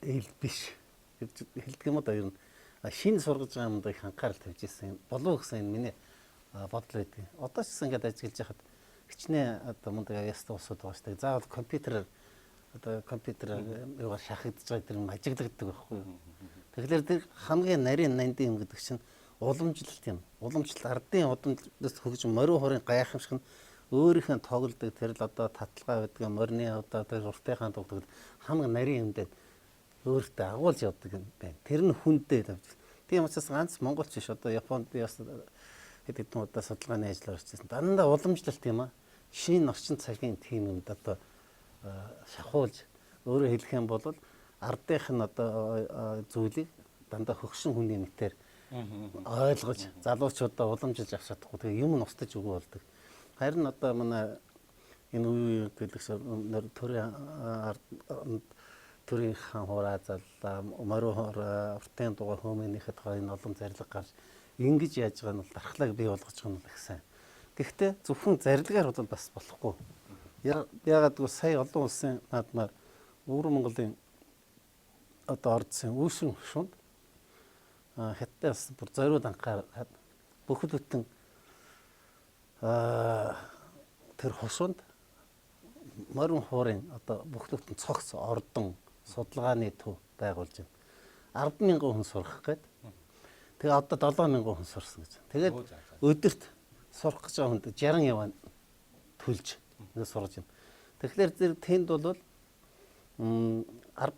ил биш гэж хэлдэг юм одоо ер нь шинэ сургаж байгаа юмд их анхаарал тавьж ирсэн болов гэсэн энэ миний бодол байдаг. Одоо ч гэсэн ингээд ажиглаж яхад хичнээн одоо мундаг авьяастай улсууд байгаа шүү дээ. Заавал компьютерээр одоо компьютер юугаар шахагдж байгаа тэр юм ажиглагддаг байхгүй юу. Тэгэхээр тэр хамгийн нарийн нандин юм гэдэг чинь уламжлалт юм. Уламжлалт ардын уламжлалт хөгжим морин хуурын гайхамшиг нь өөрийнх нь тоглодог тэр л одоо таталгаа байдаг, морины одоо тэр уртынхаа тоглодог хамаг нарийн юмдад өөртөө агуулж явдаг юм байна. Тэр нь хүндээ тавьж. Тийм учраас ганц монголч биш одоо Японд би бас хэд хэдэн удаа судалгааны ажил орчихсон. Дандаа уламжлалт юм аа. Шинэ орчин цагийн тийм юмд одоо шахуулж өөрөөр хэлэх юм бол ардынх нь одоо зүйлийг дандаа хөгшин хүний мэтээр ойлгож залуучуудаа уламжилж авч чадахгүй. Тэгээ юм нь устж өгөө болдог. Харин одоо манай энэ үе гэдэг төрийн төрийн хаан хураа заллаа, морин хуурай, уртын дугаар хөөмөнийхэд энэ олон зарлиг гарч ингэж яаж байгаа нь бол дархлааг бий болгож байгаа нь бол их сайн. Гэхдээ зөвхөн зарилгаар бол бас болохгүй. Яагаад гэвэл сая олон улсын наадмаар Өвөр Монголын одоо ордсын үүсвэн хөшөөнд хятадаас бүр зориуд анхаар бүхэл бүтэн тэр хошуунд морин хуурын одоо бүхэл бүтэн цогц ордон судалгааны төв байгуулж байна. 10,000 хүн сурах гээд. Тэгээ одоо 7,000 хүн сурсан гэж. Тэгээд өдөрт сурах гэж байгаа хүнд 60 яваа төлж ингэ сургаж байна. Тэгэхээр зэрэг тэнд бол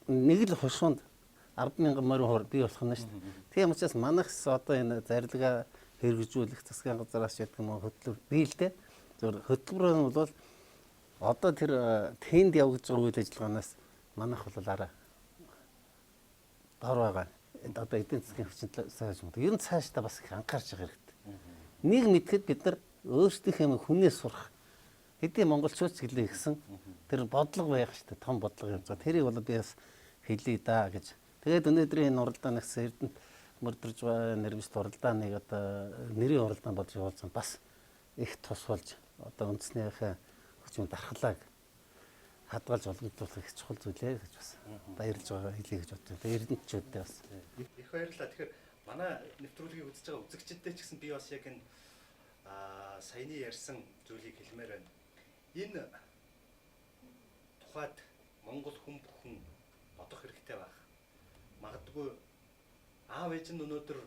нэг л хошуунд 10,000 морин хуур бий болох нь шүү дээ. Тийм учраас манайх одоо энэ зарилгаа хэрэгжүүлэх засгийн газараас гэдэг юм уу хөтөлбөр бий л дээ. Зөвхөн хөтөлбөр нь бол одоо тэр тэнд явагдаж байгаа үйл ажиллагаанаас манайх бол арай дор байгаа. Одоо эдийн засгийн хүчин сайж юм. Ер нь цаашдаа бас их анхаарч байгаа хэрэгтэй. Нэг мэдхэд бид нар өөрсдийнхээ юм хүнээс сурах. Хэдий монголчууд ч гэлээ гэсэн тэр бодлого байх шүү дээ. Том бодлого юм. Тэрийг бол би бас хэлье да гэж. Тэгээд өнөөдрийн энэ уралдаан гэсэн Эрдэнэт мөрдөрж байгаа нэрмжт уралдааныг одоо нэрийн уралдаан болж явуулсан бас их тус болж одоо үндэснийхээ хөгжмийн дархлааг хадгалж уламжлуулах их чухал зүйлээ гэж бас баярлж байгаа хэлье гэж бодож байна. Тэгээд Эрдэнэтчүүдтэй бас их баярлалаа. Тэгэхээр манай нэвтрүүлгийг үзэж байгаа үзэгчдэд ч гэсэн би бас яг энэ саяны ярьсан зүйлийг хэлмээр байна. Энэ тухайд Монгол хүн бүхэн бодох хэрэгтэй байх. Магадгүй аав ээж нь өнөөдөр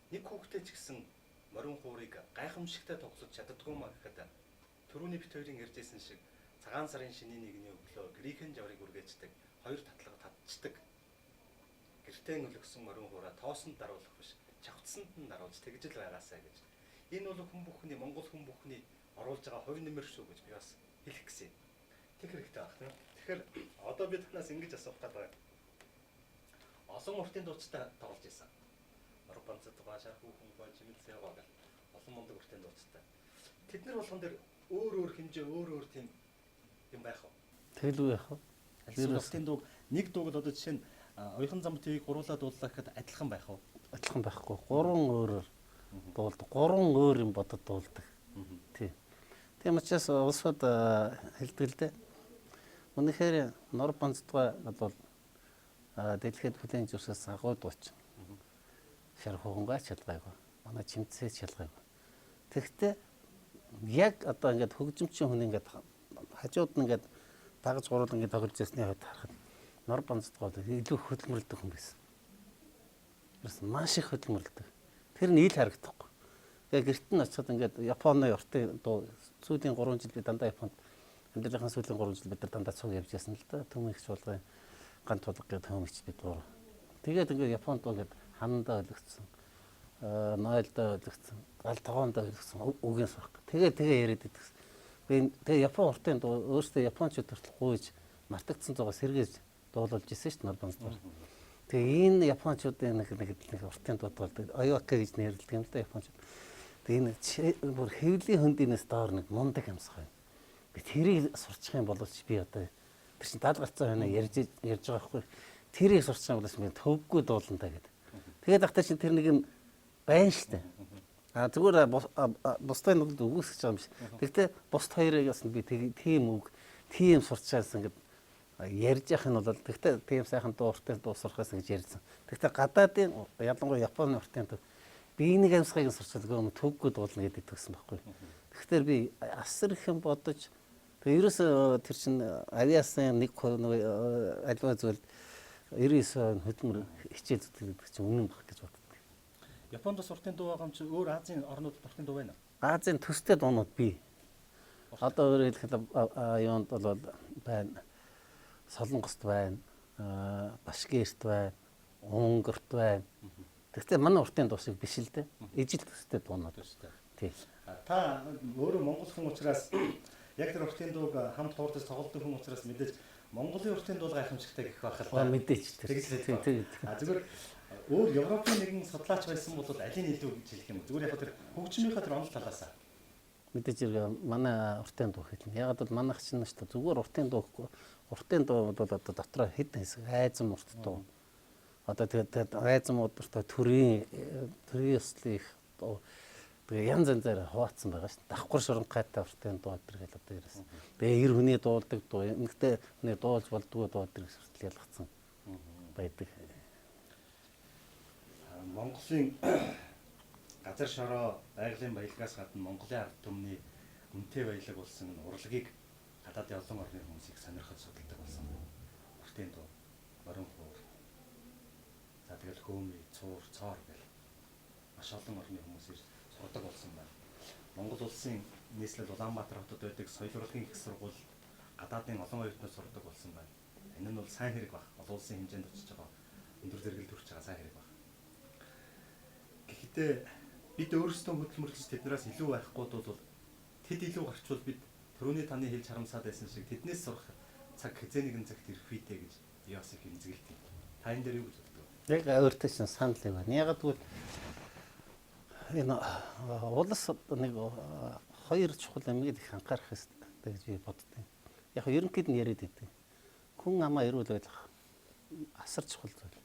нэг хүүхдээ ч гэсэн морин хуурыг гайхамшигтай тоглож чаддгүй маа гэхэд түрүүний бит хоёрын ярьж байсан шиг цагаан сарын шинийн нэгний өглөө грекийн жаврыг үргээждэг, хоёр татлага татчдаг. Гэртээ өлгсөн морин хуураа тоосонд даруулах биш, чавцсанд нь даруулж тэгж л байгаасай гэж. Энэ бол хүн бүхний Монгол хүн бүхний оруулж байгаа хувь нэмэр шүү гэж би бас хэлэх гэсэн юм. Тэг хэрэгтэй байх тийм. Тэгэхээр одоо би танаас ингэж асуух гээд байгаа. Олон уртын дуучтай тоглож исэн. Орбанцадгаа, Шархүүхэн гоо, Чимэлсээгоо гэл олон мундаг уртын дуучтай. Тэд нар болгон дээр өөр өөр хэмжээ, өөр өөр тийм юм байх уу? Тэгэлгүй яах вэ? Альс уртын дууг нэг дууг л одоо жишээ нь Оюхан зам ТV-г гуруулаад дууллаа гэхэд адилхан байх уу? Адилхан байхгүй. Гурван өөрөөр дуулдаг. Гурван өөр юм бодод дуулдаг. Тий. Тийм учраас улсууд хэлдэг л дээ. Үнэхээр нор банцдгаа бол дэлхийд хүлээн зөвшөөрсөн агуу дуучин. Шар хугангаа ч ялгаагүй. Манай чимцээ ч ялгаагүй. Тэгэхдээ яг одоо ингээд хөгжимчин хүн ингээд хажууд нь ингээд дагаж гурван ингээд тоглож ясны хувьд харахад нор банцдгаа бол илүү хөдөлмөрлөдөг хүн байсан. Ерөөс маш их хөдөлмөрлөдөг. Тэр нь ил харагдахгүй. Тэгээ гэрт нь очиход ингээд Японы уртын дуу сүүлийн 3 жил би дандаа Японд амьдралынхаа сүүлийн 3 жил бид нар дандаа цуг явж ясан л да. Төмөн их чуулган ган тулга гэдэг төмөн их бид гурав. Тэгээд ингээд Японд ингээд ханандаа өлөгцсөн, нойлдоо өлөгцсөн, гал тогоондоо өлөгцсөн үгийн сурах. Тэгээ яриад идэх. Би тэгээ Япон уртын дуу өөрсдөө японочууд хүртэл гуйж мартагдсан зугаа сэргээж дуулуулж исэн шүү дээ Норбанцдаар. Тэгээ энэ японочуудын нэг уртын дуу дуулдаг. Оёка гэж нэрлэдэг юм л да японочууд. Тэгээ энэ бүр хэвлийн хөндийнээс доор нэг мундаг амьсгал байна. Би тэрийг сурчих юм боловч би одоо тэр чинь 70 гарцаа байна ярьж байгаа байхгүй. Тэрийг сурчих юм боловч би төвгүй дуулна та гэдэг. Тэгээд ахтай чинь тэр нэг юм байна штэ. А зүгээр бусдын нүгэлд үгүйсгэж байгаа юм биш. Тэгтээ бусд хоёрыг бас би тийм үг, тийм сурчаасан гэд ярьж явах нь бол тэгтээ тийм сайхан дуу уртын дуу сурахаас гэж ярьсан. Тэгтээ гадаадын ялангуяа Японы уртын дуу би нэг амьсгалыг сурчалгүй төвгүй дуулна гэдэг төгсөн байхгүй. Тэгэхээр би асар их юм бодож тэгээ ерөөсөө тэр чинь авиасын нэг альва зүйл 99% хөдөлмөр хичээл зүтгэдэг гэдэг чинь үнэн баг гэж боддог. Японд бас уртын дуу байгаа юм чи өөр Азийн орнуудад уртын дуу байна уу? Азийн төстэй дуунууд бий. Одоо өөрөөр хэлэхэд юунд бол байна. Солонгост байна, Башкирт байна, Унгарт байна. Гэхдээ манай уртын дуу шиг биш л дээ. Ижил төстэй дуунууд төстэй. Тий. Та өөрөө монгол хүн учраас яг тэр уртын дууг хамт хуурдаж тоглодог хүн учраас мэдээж Монголын уртын дуу гайхамшигтай гэх байх л та. Мэдээж тэр. Тий. А зүгээр өөр Европын нэгэн судлаач байсан бол алийг илүү гэж хэлэх юм. Зүгээр яг тэр хөгжмийнхаа тэр онол талаасаа. Мэдээж хэрэг манай уртын дуу хэлнэ. Ягаад бол манайх чинь шүү дээ зүгээр уртын дуу гэхгүй. Уртын дуу бол одоо дотроо хэд хэсэг айзам урт дуу. Одоо тэгээд айзам урт төрийн ёслолын их дуу. Тэгээ янз янзаар хуваацсан байгаа шүү дээ. Давхар шуранхайтай уртын дуу энэ гэл одоо ерөөс. Тэгээ эр хүний дуулдаг дуу, эмэгтэй хүний дуулж болдгоо дуу энэ хүртэл ялгацсан байдаг. Монголын газар шороо байгалийн баялагаас гадна Монголын ард түмний үнэтэй баялаг болсон урлагийг гадаадын олон орны хүмүүсийг сонирхож судалдаг болсон. Уртын дуу, морин хуур. За тэгэл хөөми, цуур, цоор гэл маш олон орны хүмүүс сурдаг болсон байна. Монгол улсын нийслэл Улаанбаатар хотод байдаг соёл урлагийн их сургууль гадаадын олон оюутнууд сурдаг болсон байна. Энэ нь бол сайн хэрэг баг. Олон улсын хэмжээнд очиж байгаа өндөр зэрэгэлд хүрч байгаа сайн хэрэг баг. Гэхдээ бид өөрсдөө хөдөлмөрлөж тэднээс илүү байхгүй бол тэд илүү гарчвал бид түрүүний таны хэлж харамсаад байсан шиг тэднээс сурах цаг хэзээ нэгэн цагт ирэх үедээ гэж Иосиф эмзэгэлт юм. Та энэ дээр юу гэж боддог вэ? Яг өөртөө чинь санал юм байна. Ягаад гэвэл энэ улс нэг хоёр чухал юмыг их анхаарах ёстой гэж би боддог. Яг ерөнхийд нь яриад байдаг. Хүн амаа эрүүл байх асар чухал зүйл.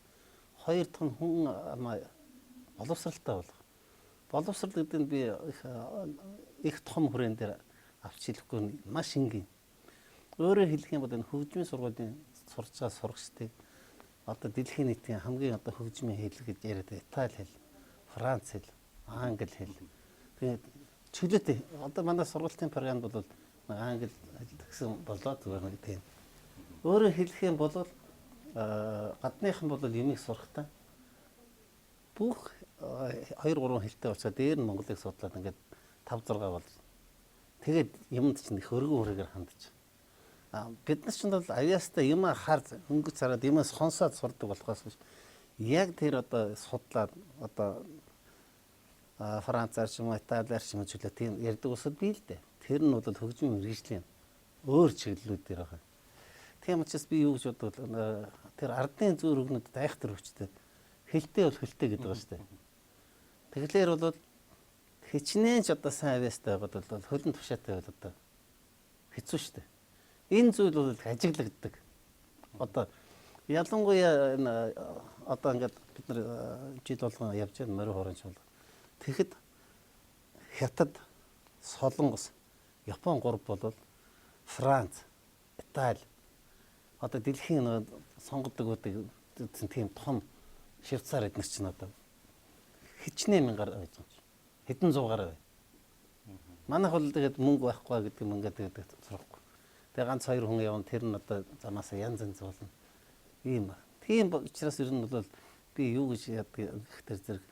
Хоёр дахь нь хүн амаа боловсралтай болох. Боловсрал гэдэг нь би их том хүрээн дээр авч хэлэхгүй маш энгийн. Өөрөөр хэлэх юм бол энэ хөгжмийн сургуулийн сурч байгаа сурагчдыг одоо дэлхийн нийтийн хамгийн одоо хөгжмийн хэл гэж яриад Итали хэл, Франц хэл, англи хэл. Тэгээд чөлөөтэй одоо манай сургуулийн програмд бол англи хэл гэсэн болоо зүгээр нэг тийм. Өөрөөр хэлэх юм бол гадныхан бол юмыг сурахтаа бүх 2 3 хэлтэй учраас дээр нь монголыг судлаад ингээд 5 6 болж. Тэгээд юмд чинь их өргөн хүрээгээр хандж. А бид нар чинь бол авьяастай юм хар хөнгөж цараад юмаа сонсоод сурдаг болохоос биш. Яг тэр одоо судлаад одоо Францаар ч юм уу Италиар ч юм уу чөлөө тийм ярьдаг улсууд бий л дээ. Тэр нь бол хөгжмийн мэргэжлийн өөр чиглэлүүд дээр байгаа. Тийм учраас би юу гэж боддог вэ? Тэр ардын зүүр өгнөд айхтар хүчтэй. Хэлтэй бол хэлтэй гэдэг байгаа шүү дээ. Тэгэхээр бол хичнээн ч одоо сайн авьяастай байгаад бол хөлн тушаатай байл одоо хэцүү шүү дээ. Энэ зүйл бол ажиглагддаг. Одоо ялангуяа энэ одоо ингээд бид нар жил болгон явж байгаа морин хорон чуулга. Тэгэхэд Хятад, Солонгос, Япон 3 болвол Франц, Итали одоо дэлхийн сонгодог гэдэг тийм том Швейцар эднэр чинь одоо хичнээн мянгаар байж байгаа юм чи. Хэдэн зуугаар бай. Манайх бол тэгээд мөнгө байхгүй гэдэг юм ингээд тэгээд сурахгүй. Тэгээ ганц хоёр хүн явна, тэр нь одоо замаасаа янз янз болно. Ийм. Тийм учраас ер нь бол би юу гэж яадаг гэхтэр зэрэг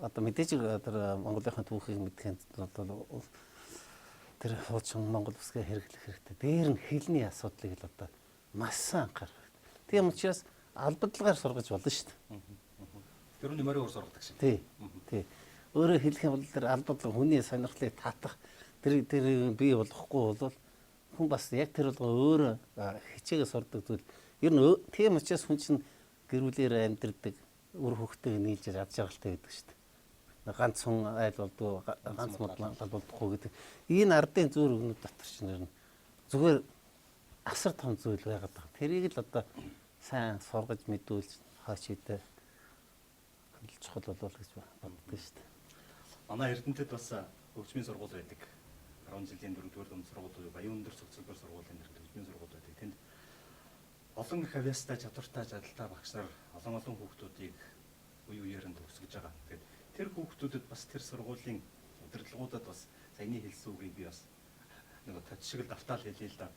одоо мэдээж тэр Монголынхаа түүхийг мэдхийн тулд тэр хуучин Монгол үсгээ хэрэглэх хэрэгтэй. Дээр нь хэлний асуудлыг л одоо маш сайн анхаарах хэрэгтэй. Тийм учраас албадлагаар сургаж болно шүү дээ. Тэр нь морин уур сургадаг шиг. Тий. Тий. Өөрөөр хэлэх юм бол тэр албадлага хүний сонирхлыг татах тэр бий болохгүй бол хүн бас яг тэр болгоо өөрөө хичээгээ сурдаг зүйл. Ер нь тийм учраас хүн чинь гэр бүлээр амьдардаг, үр хөвгтэйг нийлж ад жаргалтай байдаг шүү дээ. Ганц хүн айл болдгоо, ганц модал болдгоо гэдэг. Энэ ардын зүүр өгнүүд дотор чинь ер нь зүгээр асар том зүйл байгаад байгаа. Тэрийг л одоо сайн сургаж мэдүүлж хаач идэ чухал болов гэж боддог шүү дээ. Манай Эрдэнэтэд бас хөгжмийн сургууль байдаг. 10 жилийн 4-р дунд сургууль буюу Баян өндөр цогцлбор сургуулийн нэрээр хөгжмийн сургууль байдаг. Тэнд олон их авьяастай, чадвартай, жадалтай багш нар олон хүүхдүүдийг үе үеэр нь төгсгөж байгаа. Тэгэхээр тэр хүүхдүүдэд бас тэр сургуулийн удирдлагуудад бас саяны хэлсэн үгийг би бас нэг тод шиг л давтаал хэлье л да.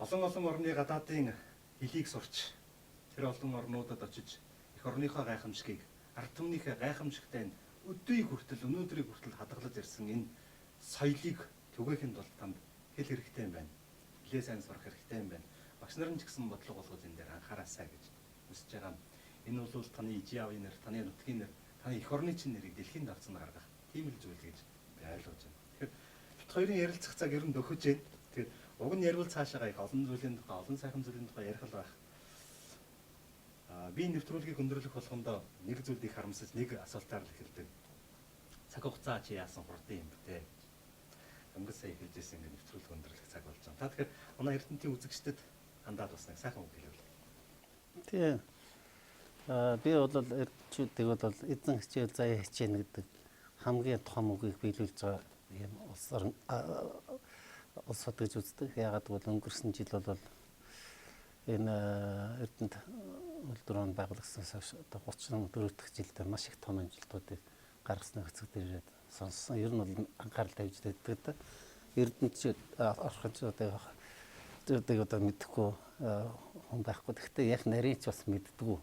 Олон орны гадаадын хэлийг сурч тэр олон орнуудад очиж эх орныхоо гайхамшигыг, ард түмнийхээ гайхамшигтай өдийг хүртэл, өнөөдрийг хүртэл хадгалж ирсэн энэ соёлыг түгээхин тулд танд хэл хэрэгтэй юм байна. Хэлээ сайн сурах хэрэгтэй юм байна. Багш нар нь ч гэсэн бодлого болгож энэ дээр анхаараасай гэж хүсэж байгаа. Энэ бол таны ижи аавын нэр, таны нутгийн нэр, таны эх орны чинь нэрийг дэлхийн давцанд гаргах тийм л зүйл гэж би ойлгож байна. Тэгэхээр бит хоёрын ярилцах цаг ер нь дөхөж байна. Тэгэхээр уг нь ярил цаашаага их олон зүйлийн тухай, олон сайхан зүйлийн тухай ярих л байх. Би нэвтрүүлгийг өндөрлөх болгондоо нэг зүйлд их харамсаж нэг асуултаар л эхэлдэг. Цаг хугацаа чи яасан хурдан юм бэ те гэж. Дөнгөж сая эхэлж ирсэн ингээд нэвтрүүлэг өндөрлөх цаг болж байгаа. Та тэгэхээр манай Эрдэнэтийн үзэгчдэд хандаад бас нэг сайхан үг хэлвэл. Тийм. Би бол эрдэнэчүүдийг бол эзэн хичээл заяа хичээнэ гэдэг хамгийн том үгийг биелүүлж байгаа юм улсууд гэж үздэг. Яагаад гэвэл өнгөрсөн жил бол энэ Эрдэнэт үйлдвэр байгуулагдсанаас хойш одоо 34 дахь жилдээ маш их том амжилтуудыг гаргасныг хэцэг дээр ирээд сонссон. Ер нь бол анхаарал тавьж байдаг да. Эрдэнэчүүд орхончуудыг одоо мэдэхгүй хүн байхгүй. Гэхдээ яг нарийн ч бас мэддэггүй.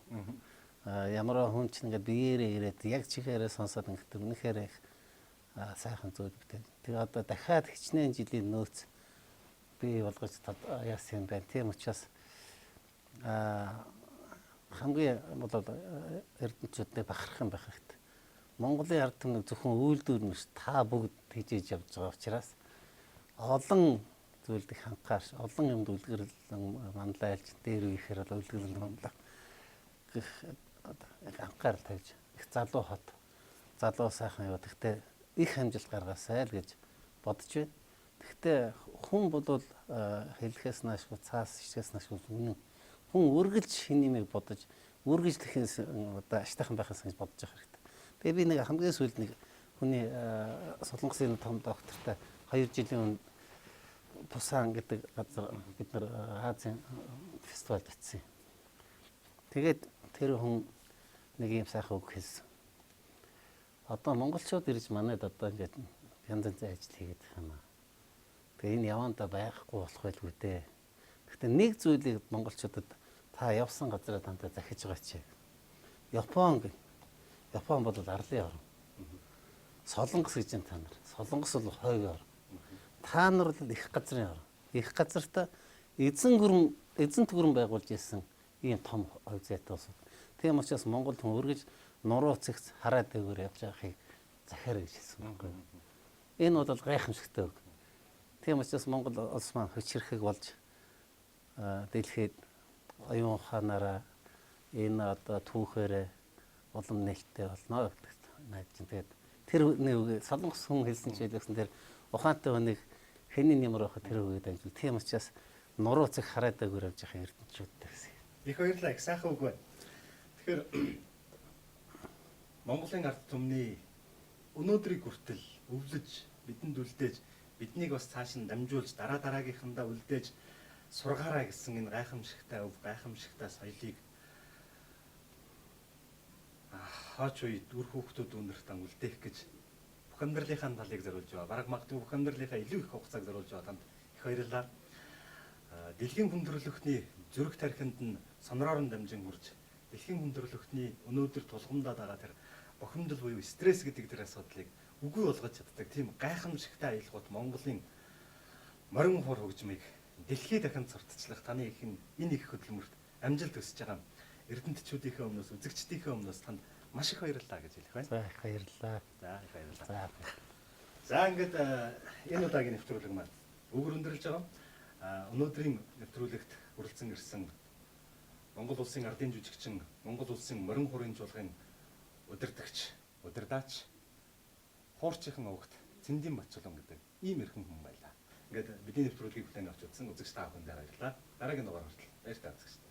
Ямар хүн ч ингээд биеэрээ ирээд яг чихээрээ сонсоод ингээд үнэхээр их сайхан зүйл бүтээн. Тэгээ одоо дахиад хичнээн жилийн нөөц бий болгож яасан юм байна. Тийм учраас хамгийн бол эрдэнэчүүдтэй бахарх юм байх хэрэгтэй. Монголын ард түмнийг зөвхөн үйлдвэр нь биш та бүгд тэжээж явж байгаа учраас олон зүйлд их анхаарч, олон юмд үлгэрлэн манлайлж, дээр үехээр бол үлгэрлэн манлах гэх анхаарал тавьж их залуу хот, залуу сайхан юу. Гэхдээ их амжилт гаргаасай л гэж бодож байна. Гэхдээ хүн бол хэлэхээс наашгүй, цаас ишгээс наашгүй үнэн. Хүн үргэлж шинэ юмыг бодож, үргэлжлэхээс одоо аштайхан байхаас гэж бодож явах хэрэгтэй. Тэгээ би нэг хамгийн сүүлд нэг хүний Солонгосын том доктортой 2 жилийн өмнө Пусан гэдэг газар бид нар Азийн фестивалд очив. Тэгээд тэр хүн нэг юм сайхан үг хэлсэн. Одоо монголчууд ирж манайд одоо ингээд янз янзын ажил хийгээд байгаа юм аа. Тэгээ энэ явандаа байхгүй болох байлгүй дээ. Гэхдээ нэг зүйлийг монголчуудад та явсан газараа дандаа захиж байгаа чи. Япон гэх. Япон бол арлын орн. Солонгос гэж юм та нар. Солонгос бол хойгийн орн. Та нар бол их газрын орн. Их газартаа эзэн төгрөн байгуулж ирсэн ийм том хувь зээтэй улсууд. Тийм учраас Монгол хүн өргөж нуруу цэгц хараа дээгүүр явж байгаахыг захиар гэж хэлсэн байхгүй. Энэ бол гайхамшигтай үг. Тийм учраас Монгол улс маань хүчирхэг болж дэлхийд оюун ухаанаараа энэ одоо түүхээрээ улам нээлттэй болно гэдэгт найдаж байна. Тэгээд тэр нэг Солонгос хүн хэлсэн ч байлгсан тэр ухаантай хүнийг хэний нэмэр байхад тэр үгийг дамжуул. Тийм учраас нуруу цэг хараа дээгүүр явж байгаа эрдэнэчүүдтэй гэсэн. Их баярлалаа. Их сайхан үг байна. Тэгэхээр Монголын ард түмний өнөөдрийг хүртэл өвлөж, бидэнд үлдээж, биднийг бас цааш нь дамжуулж, дараа дараагийнхандаа үлдээж сургаарай гэсэн энэ гайхамшигтай өв, гайхамшигтай соёлыг хооч үед үр хүүхдүүд үнэртэн үлдээх гэж бүх амьдралынхаа талыг зориулж байгаа. Бараг магадгүй бүх амьдралынхаа илүү их хугацааг зориулж байгаа танд их баярлалаа. Дэлхийн хүндрэлөхний зүрх тархинд нь сонроор нь дамжин хүрж дэлхийн хүндрэлөхний өнөөдөр тулгамдаад байгаа тэр бохимдол буюу стресс гэдэг тэр асуудлыг үгүй болгож чаддаг тийм гайхамшигтай аялгууд Монголын морин хур хөгжмийг дэлхийд дахин сурталчлах таны их энэ их хөдөлмөрт амжилт хүсэж байгаа. Эрдэнэтчүүдийнхээ өмнөөс, үзэгчдийнхээ өмнөөс танд маш их баярлалаа гэж хэлэх байна. За, их баярлалаа. За, их баярлалаа. За. За, ингээд энэ удаагийн нэвтрүүлэг маань үүгээр өндөрлөж байгаа. Өнөөдрийн нэвтрүүлэгт хүрэлцэн ирсэн Монгол улсын ардын жүжигчин, Монгол улсын морин хуурын чуулгын удирдагч, удирдаач хуурчийнхан овогт Цэндийн Батчулан гэдэг ийм эрхэм хүн байлаа. Ингээд бидний нэвтрүүлгийг хүлээн авч үзсэн үзэгч та бүхэндээ баярлалаа. Дараагийн дугаар хүртэл баяртай үзэгчдээ.